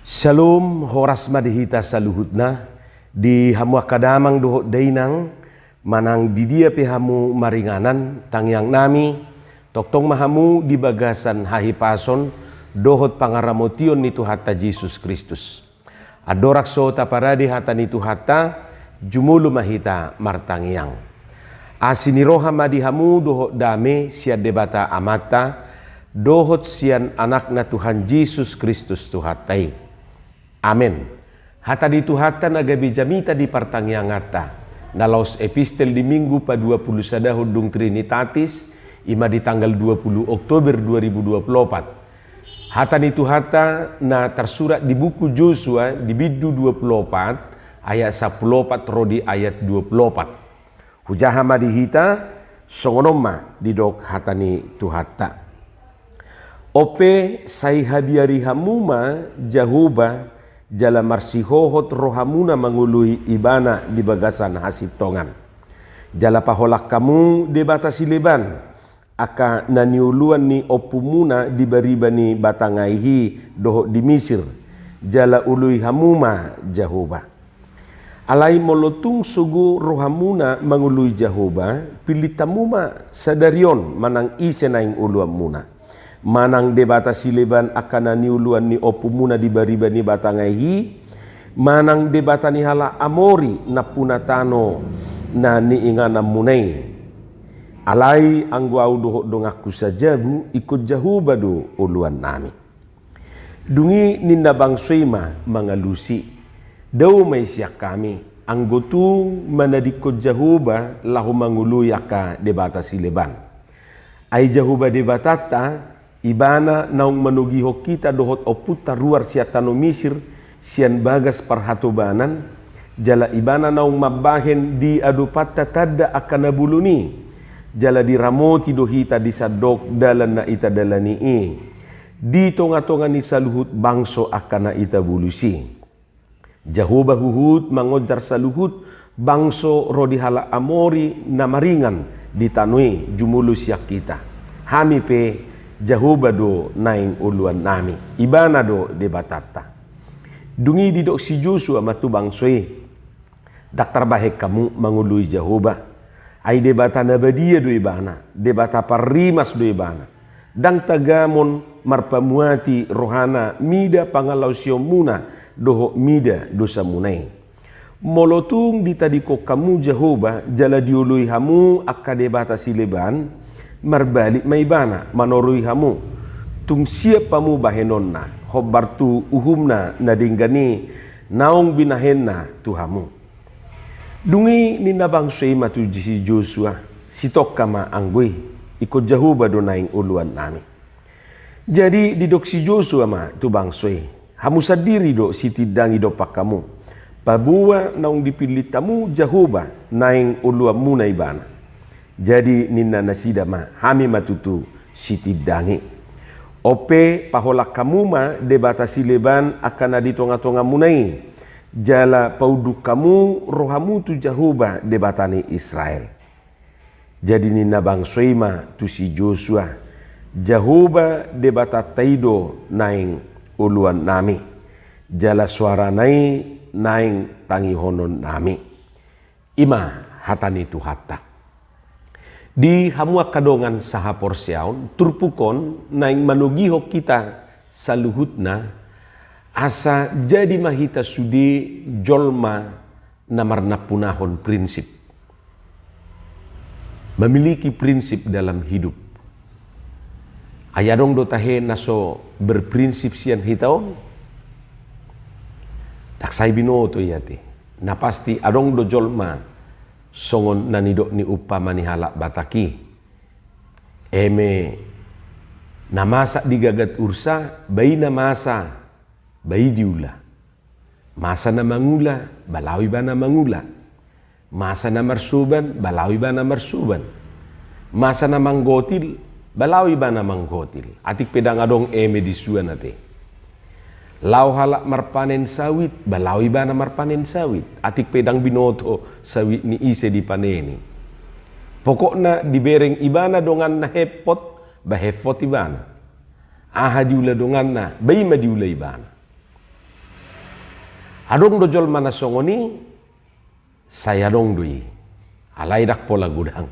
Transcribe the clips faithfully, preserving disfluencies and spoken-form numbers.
Syalom, horas ma di hita saluhutna, di hamu angka damang dohot dainang, manang di dia pe hamu maringanan, tangiang nami, tongtong ma hamu di bagasan hahipason dohot pangaramotion ni Tuhanta Jesus Kristus. Andorang so taparade hata ni Tuhanta, jumolo ma hita martangiang. Asi ni roha ma di hamu dohot dame sian Debata Amanta, dohot sian Anakna Tuhan Jesus Kristus Tuhanta i. Amen. Hata ni Tuhanta na gabe jamita di partangianganta, na laos epistel di Minggu paduapulusadahon dung Trinitatis, i ma di tanggal dua puluh Oktober dua ribu dua puluh opat. Hata ni Tuhanta na tarsurat di buku Josua di bindu dua puluh opat, ayat sampulu opat ro di ayat dua puluh opat. Hujaha ma di hita, songon on ma didok hata ni Tuhanta. On pe, sai habiari hamu ma Jahowa, jala marsihohot rohamuna mangoloi Ibana di bagasan hasintongan. Jala paholang hamu debata sileban, angka na nioloan ni ompumuna di bariba ni batang aek i dohot di Misir, jala oloi hamu ma Jahowa. Alai molo tung sogo rohamuna mangoloi Jahowa, pillit hamu ma sadari on manang ise naeng oloanmuna. Manang debata sileban angka na nioloan ni ompumuna di bariba ni batang aek i, manang debata ni halak Amori nampuna tano na niingananmuna i. Alai anggo ahu dohot donganku sajabu, ingkon Jahowa do oloannami. Dung i ninna bangso i ma mangalusi, dao ma i sian hami, anggo tung manadingkon Jahowa laho mangoloi angka debata sileban. Ai Jahowa Debatanta, Ibana naung manogihon hita dohot ompunta ruar sian tano Misir, sian bagas parhatobanan, jala Ibana naung mambahen di adopanta tanda angka na bolon i, jala diramoti do hita di sandok dalan na ita dalani i, di tongatonga ni saluhut bangso angka na ita bolus i. Jahowa huhut mangonjar saluhut bangso ro di halak Amori na maringan di tano i jumolo sian hita. Hami pe Jahowa do naeng oloannami, Ibana do Debatanta. Dung i didok si Josua ma tu bangso i, ndang tarbahen hamu mangoloi Jahowa. Ai Debata na badia do Ibana, Debata parrimas do Ibana. Ndang tagamon marpamuati rohana mida pangalaosionmuna dohot mida dosamuna i. Molo tung ditadingkon hamu Jahowa jala dioloi hamu angka debata sileban, marbalik ma Ibana manoroi hamu. Tung siap hamu bahenonna, hombar tu uhumna na denggan i naung binahenna tu hamu. Dung i ninna bangso i ma tu si Josua, sitongka ma anggo i, ingkon Jahowa do naeng oloannami. Jadi didok si Josua ma tu bangso i, hamu sandiri do sitindangi dompak hamu, paboa naung dipillit hamu Jahowa naeng oloanmuna Ibana. Jadi ninna nasida ma, hami ma tutu sitindangi. On pe paholang hamu ma debata sileban angka na di tongatongamuna i, jala paunduk hamu rohamu tu Jahowa Debata ni Israel. Jadi ninna bangso i ma tu si Josua, Jahowa Debatanta i do naeng oloannami, jala soarana i naeng tangihononnami. I ma hata ni Tuhanta. Di hamu angka dongan sahaporseaon, turpuk on naeng manogihon hita saluhutna, asa jadi ma hita sude jolma na marnampunahon prinsip. Memiliki prinsip dalam hidup. Ai adong do tahe na so berprinsip sian hita on? Ndang sai binoto i ate. Na pasti adong do jolma songon na nidok ni umpama ni halak Batak i. Eme na masa di gagat ursa, ba i na masa, ba i diula. Masa na mangula, ba laho ibana mangula. Masa na marsoban, ba laho ibana marsoban. Masa na manggotil, ba laho ibana manggotil. Atik pe ndang adong eme di suan ate. Laho halak marpanen sawit, ba laho ibana marpanen sawit. Atik pe ndang binoto sawit ni ise dipaneni. Pokokna dibereng ibana donganna hepot, ba hepot ibana. Aha diula donganna, ba i ma diula ibana. Adong do jolma na songon i, sai adong do i. Alai ndang pola godang.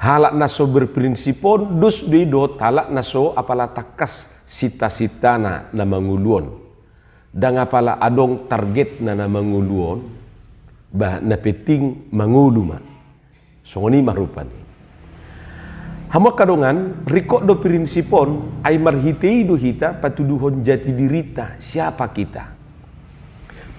Halak na so berprinsip on dos do i dohot halak na so apala tangkas sinta-sintana na mangolu on. Ndang apala adong targetna na mangolu on, ba na penting mangolu ma. Songon i ma rupani. Hamu angka dongan, ringkot do prinsip on, ai marhite i do hita patuduhon jati dirinta, siapa kita.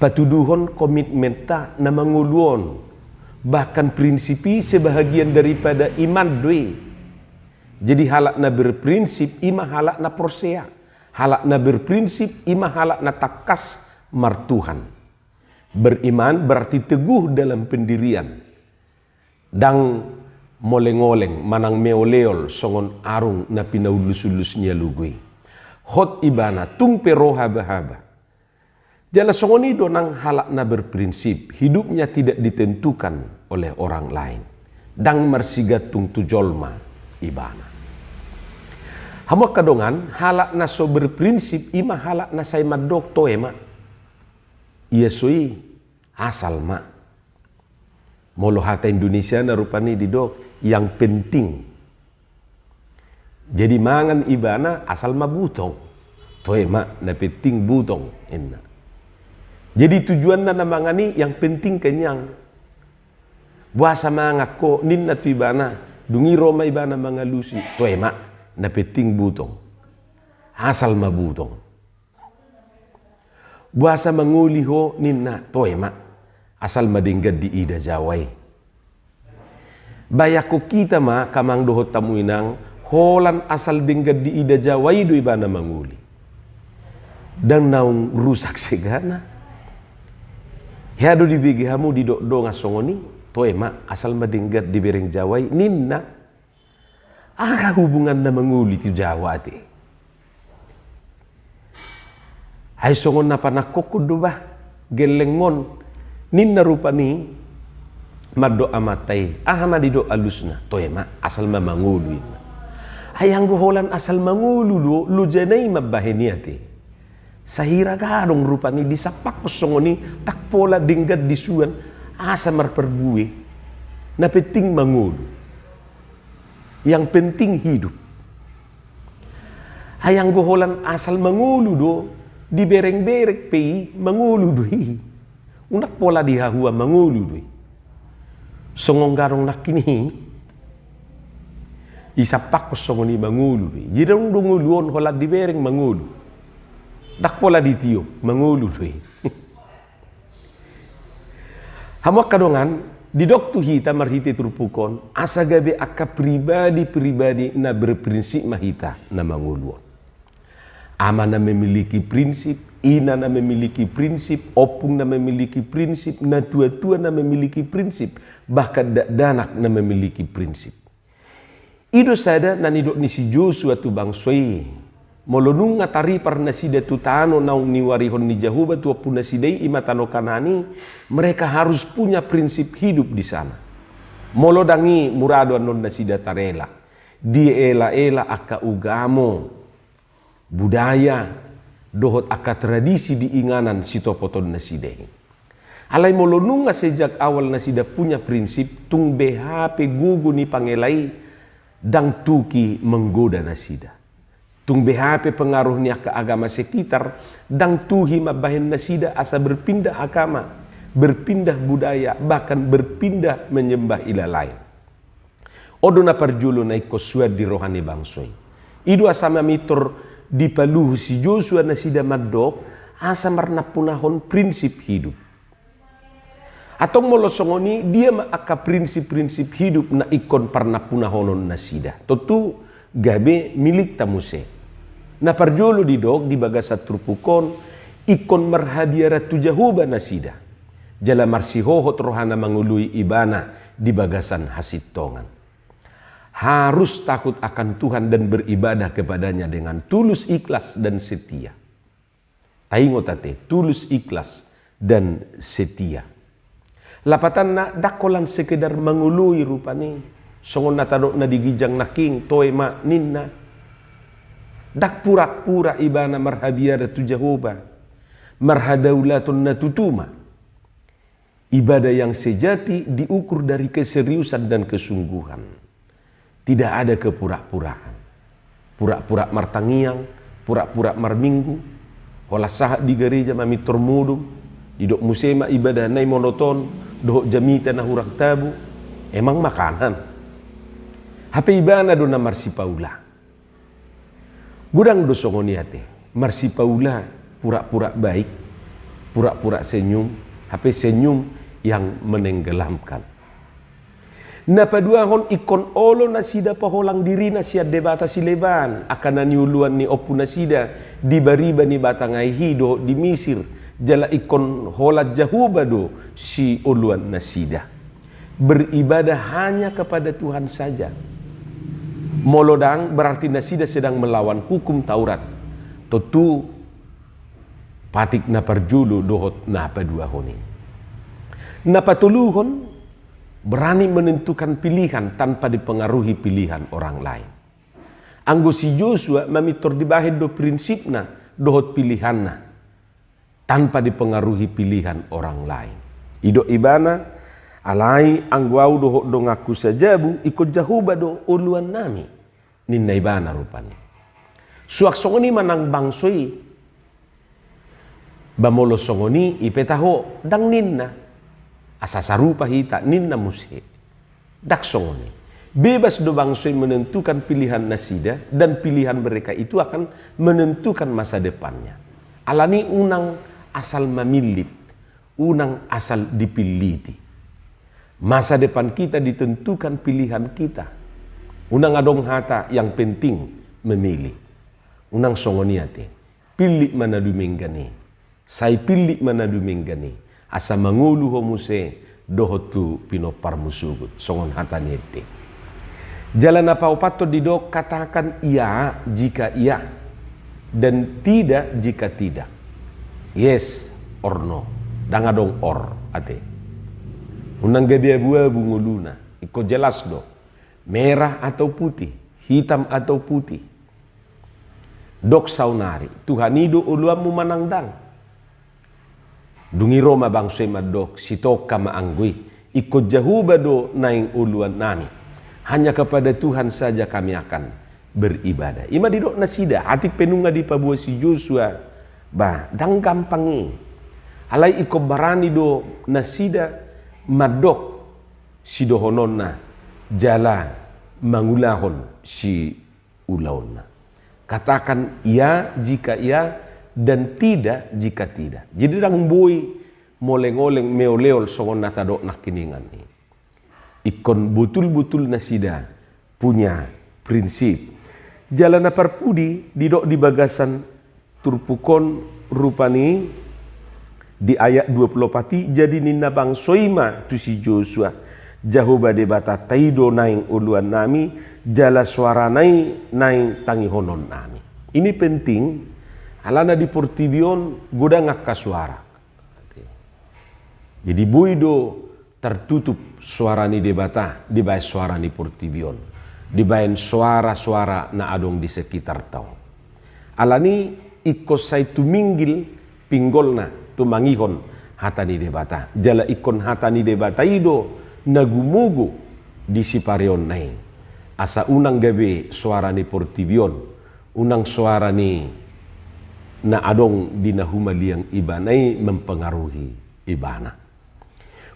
Patuduhon komitmenta na mangolu on, bahkan prinsip i sebahagian daripada iman do i. Jadi halak na berprinsip i ma halak na porsea, halak na berprinsip i ma halak na tangkas martuhan. Beriman berarti teguh dalam pendirian. Ndang moleng-oleng manang meol-eol songon arung na pinaullus-ullus ni alogo i. Hot ibana tung pe ro haba-haba. Jala songon i do nang halak na berprinsip, hidupnya tidak ditentukan oleh orang lain. Ndang marsigantung tu jolma ibana. Hamu angka dongan, halak na so berprinsip i ma halak na sai mandok toe ma. Ia so i, asal ma. Molo hata Indonesiana rupani didok, yang penting. Jadi mangan ibana asal ma butong. Toe ma, na penting butong, ninna. Jadi tujuanna na mangan i yang penting kenyang. Boasa mangan ho, ninna tu ibana, dung i ro ma ibana mangalusi. Toe ma, na penting butong. Asal ma butong. Boasa mangoli ho, ninna, toe ma, asal ma denggan diida Jawa i. Bayangkon hita ma, angka amang dohot hamu inang, holan asal denggan diida Jawa i do ibana mangoli. Ndang naung rusak segana. Hea do dibege hamu didok dongan songon i, toe ma, asal ma denggan dibereng Jawa i, ninna. Aha hubunganna mangoli tu Jawa ate? Ai songon na panangkokhon do bah, gelleng on, ninna rupani mandok amanta i, aha ma didok alusna, toe ma, asal ma mangolu, ninna. Ai anggo holan asal mangolu do, lojana i mambahen i ate. Sahira gadong rupani disampakhon songon i, ndang pola denggan disuan, asa marparbue, na penting mangolu. Yang penting hidup. Ai anggo holan asal mangolu do, dibereng-bereng pe i mangolu do i. Unang pola dihahua mangolu do i. Songon gadong nangkin i, isampakhon songon i mangolu do i. Jadi adong do ngolu on holan dibereng mangolu. Ndang pola ditiop, mangolu do i. Hamu angka dongan, didok tu hita marhite turpuk on, asa gabe angka pribadi-pribadi na berprinsip ma hita na mangolu on. Ama na memiliki prinsip, ina na memiliki prinsip, ompung na memiliki prinsip, natua-tua na memiliki prinsip, bahkan dakdanak na memiliki prinsip. I do sada na nidok ni si Josua tu bangso i. Molo nunga taripar nasida tu tano naung niuarihon ni Jahowa tu ompu nasida i, i ma tano Kanaan i, mereka harus punya prinsip hidup di sana. Molo ndang i mura do annon nasida tarela. Diela-ela angka ugamo, budaya, dohot angka tradisi di inganan sitopoton nasida i. Alai molo nunga sejak awal nasida punya prinsip, tung beha pe gogo ni pangela i, ndang tuki menggoda nasida. Tung beha pe pengaruh ni angka agama sekitar, ndang tuhi mambahen nasida asa berpindah agama, berpindah budaya, bahkan berpindah menyembah ilah lain. On do na parjolo na ingkon suan di roha ni bangso i. I do asa mamintor dipaluhut si Josua nasida mandok, asa marnampunahon prinsip hidup. Antong molo songon i, dia ma angka prinsip-prinsip hidup na ingkon parnampunahonon nasida? Tontu gabe milikta muse. Na parjolo didok di bagasan turpuk on, ingkon marhabiaran tu Jahowa nasida. Jala marsihohot rohana mangoloi Ibana di bagasan hasintongan. Harus takut akan Tuhan dan beribadah kepada-Nya dengan tulus, ikhlas, dan setia. Taingot ate, tulus, ikhlas, dan setia. Lapatanna, ndang holan sekedar mangoloi rupani, songon na tadok na di ginjang nangkin, toe ma ninna. Ndang pura-pura ibana marhabiaran tu Jahowa. Marhadaulaton na tutu ma. Ibadah yang sejati diukur dari keseriusan dan kesungguhan. Tidak ada kepura-puraan. Pura-pura martangiang, pura-pura marminggu, holan sahat di gareja mamintor modom, didok muse ma ibadah na i monoton, dohot jamita na hurang tabo, emang makanan. Hape ibana do na marsipaula. Godang do songon i ate, marsipaula pura-pura baik, pura-pura senyum, hape senyum yang menenggelamkan. Na paduahon ingkon olo nasida paholang dirina sian Debata sileban, angka na nioloan ni ompu nasida di bariba ni batang ai hi dohot di Misir, jala ingkon holan Jahowa do sioloan nasida. Beribadah hanya kepada Tuhan saja. Molo ndang, berarti nasida sedang melawan hukum Taurat. Tontu patik na parjolo dohot na paduahon i. Na patoluhon, berani menentukan pilihan tanpa dipengaruhi pilihan orang lain. Anggo si Josua mamintor dibahen do prinsipna dohot pilihanna tanpa dipengaruhi pilihan orang lain. Didok ibana, alai anggo ahu dohot donganku sajabu, ingkon Jahowa do oloannami, ninna ibana rupani. Suang songon i ma nang bangso i. Ba molo songon i, i pe taho, ndang ninna. Asa sarupa hita, ninna muse. Ndang songon i. Bebas do bangso i menentukan pilihan nasida, dan pilihan mereka itu akan menentukan masa depannya. Alani unang asal mamillit, unang asal dipilliti. Masa depan kita ditentukan pilihan kita. Unang adong hata yang penting memilih. Unang songon i ate. Pillit ma na dumenggan i. Sai pillit ma na dumenggan i. Asa mangolu ho muse dohot tu pinomparmu sogot. Songon hata ni ende. Jala na paopathon didok, katakan ya jika ya dan tidak jika tidak. Yes or no. Ndang adong or ate. Unang gabe abu-abu ngoluna. Ingkon jelas do. Merah atau putih, hitam atau putih. Dok saonari, Tuhan i do oloanmu manang ndang. Dung i ro ma bangso i mandok, sitongka ma anggo i. Ingkon Jahowa do naeng oloannami. Hanya kepada Tuhan saja kami akan beribadah. I ma didok nasida, atik pe nunga dipaboa si Josua. Ba, ndang gampang i. Alai ingkon barani do nasida mandok sidohononna jala mangulahon siulaonna. Katakan ya jika ya dan tidak jika tidak. Jadi ndang boi moleng-oleng meol-eol songon na tadok nangkiningan i. Ingkon botul-botul nasida punya prinsip. Jala na parpudi didok di bagasan turpuk on rupani di ayat dua puluh opat i, jadi ninna bangso i ma tu si Josua, Jahowa Debatanta i do naeng oloannami, jala soarana i naeng tangihononnami. Ini penting, alana di portibi on godang angka soara. Jadi boi do tertutup soara ni Debata dibaen soara ni portibi on, dibaen soara-soara na adong di sekitarta on. Alani ingkon sai tuminggil pinggolna tumangihon hata ni Debata. Jala ingkon hata ni Debata i do na gumogo di sipareonna i. Asa unang gabe soara ni portibi on, unang soara ni na adong di na humaliang ibana i mempengaruhi ibana.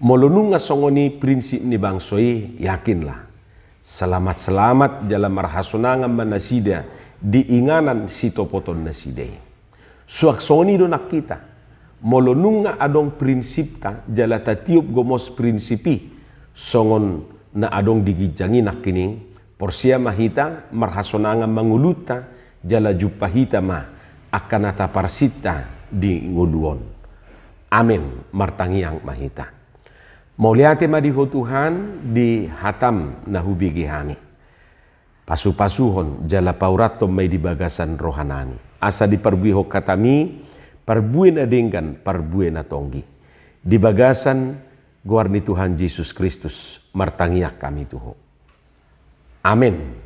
Molo nunga songon i prinsip ni bangso i, yakinlah. Selamat-selamat jala marhasonangan ma nasida di inganan sitopoton nasida i. Suang songon i do nang hita. Molo nunga adong prinsipta jala tatiop gomos prinsip i, songon na adong di ginjang i nangkining, porsea ma hita marhasonangan ma ngolunta, jala jumpa hita ma angka na taparsinta di ngolu on. Amen. Martangiang ma hita. Mauliate ma di Ho Tuhan di hatam na hubege hami. Pasu-pasuhon jala paurathon ma i di bagasan rohanami. Asa diparbuehon hatami parbue na denggan, parbue na tonggi. Di bagasan goar ni Tuhan Jesus Kristus martangiang hami tu Ho. Amen.